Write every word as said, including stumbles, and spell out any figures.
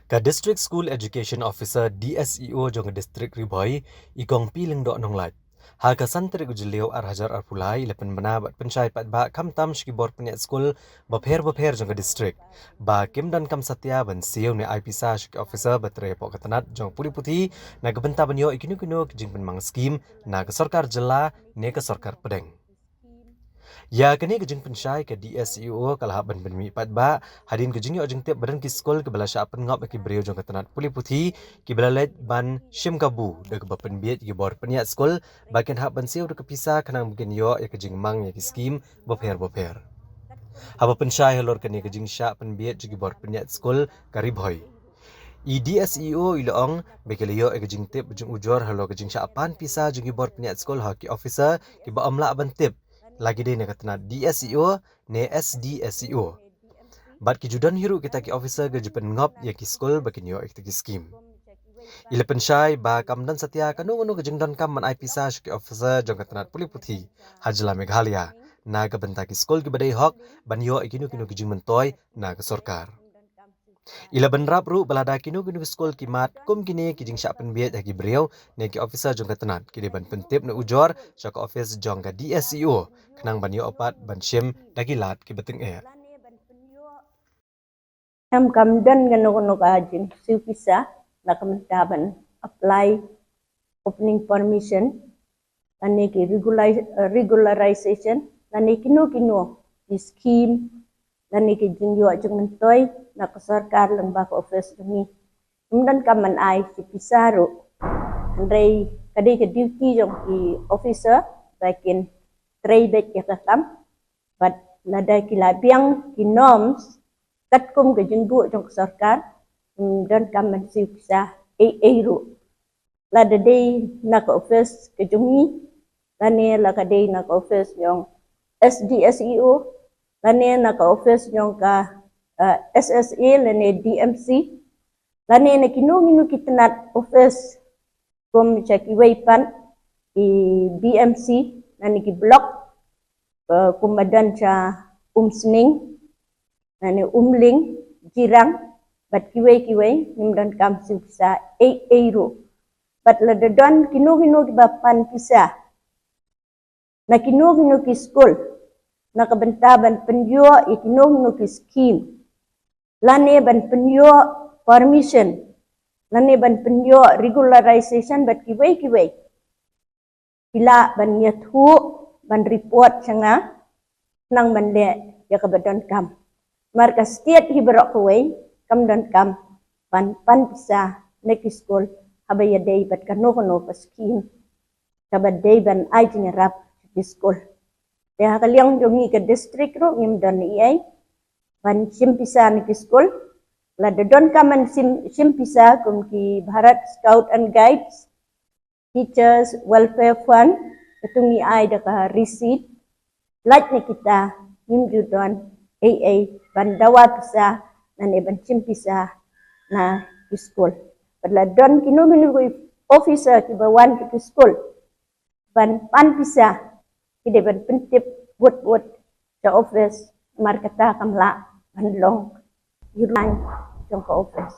Ka District School Education Officer, D S E O, jong ka District Ri Bhoi, i Kong P Lyngdoh Nonglait, ha ka san tarik u Jylliew ar hajar arphew lai, i la pynbna bad pynshai paidbah khamtam sha ki bor pynïaid skul bapher bapher jong ka district ba kim donkam satia ban siew ne ai pisa sha ki officer ba trei hapoh ka tnat jong pule puthi na ka bynta ban ïoh ïa kino kino ki jingpynmang skim na ka sorkar jylla ne ka sorkar pdeng. Ïa kane ka jingpynshai, ka D S E O ka la hap ban pynmih paidbah hadien ka jingïoh jingtip ba don ki skul kiba la shah pynngop ïa ki briew jong ka tnat pule puthi kiba la leit ban shim kabu da kaba pynbiej ïa ki bor pynïaid skul ba kin hap ban siew da ka pisa khnang ba kin ïoh ïa ka jingmang ïa ki skim bapher bapher. Haba pynshai halor kane ka jingshah pynbiej jong ki bor pynïaid skul ka Ri Bhoi, i D S E O i la ong ba ki la ïoh ïa ka jingtip jingujor halor ka jingshah pan pisa jong ki bor pynïaid skul ha ki officer kiba ym lah ban tip, la ki dei na ka tnat D S E O ne S D S E O. Bad ki ju don hi ruh kita ki officer ki ju pynngop ïa ki skul ba kin ïoh ïa kita ki skim. I la pynshai ba kam don satia kano kano ka jingdonkam ban ai pisa sha ki officer jong ka tnat pule puthi ha jylla Meghalaya na ka bynta ki skul kiba dei hok ban ïoh ïa kino kino ki jingmyntoi na ka sorkar. I la bynrap ruh ba lada kino kino ki skul ki mad kum kine ki jingshah pynbiej ha ki briew ne ki officer jong ka tnat, ki dei ban pyntip ne ujor sha ka office jong ka D S E O khnang ban ïoh pat ban shim da ki lad kiba tyngeh. Em, kam don kano kano ka jingsiew pisa na ka bynta ban apply opening permission lane ki regulai- regularization lane kino kino ki skim lane ki jingïoh jingmyntoi na ka sorkar lyngba ka office jong ngi. Ym donkam ban ai ki pisa ruh, hynrei ka dei ka duty jong ki officer ba kin trei beit ïa ka kam. Bad lada ki la biang ki norms katkum ka jingbuh jong ka sorkar, ym donkam ban siew pisa ei ei ruh. Lada dei na ka office ka jong ngi lane la ka dei na ka office jong S D S E O lane na ka office jong ka, eh, S S A lane D M C lane na kino kino ki tnat office kum sha kiwei pat ki B M C lane ki block, eh, kum ba don sha Umsning lane Umling, Jirang bad kiwei kiwei, ngim donkam siew pisa ei ei ruh. Bad lada don kino kino kiba pan pisa na kino kino ki skul na ka bynta ban pynïoh ïa kino kino ki skim lane ban pynïoh permission lane ban pynïoh regularization bad kiwei kiwei, ki lah ban ïathuh ban report sha nga khnang ban leh ïa kaba donkam. Namar ka state hi baroh kawei kam donkam ban pan pisa na ki skul haba ïadei bad kano kano ka skim kaba dei ban ai jingïarap sha ki skul. Te ha ka liang jong ngi ka district ruh ngim don ei ei ban shim pisa na ki skul. Lada donkam ban shim, shim pisa kum ki Bharat Scout and Guides, Teachers Welfare Fund, katu ngi ai da ka receipt. Lait na kita ngim ju don ei ei ban dawa pisa lane ban shim pisa na ki skul. Bad la don kino kino ki officer kiba wan sha ki skul ban pan pisa, ki dei ban pyntip bud bud sha office, namar kata kam lah ban long i ruh jong ka office.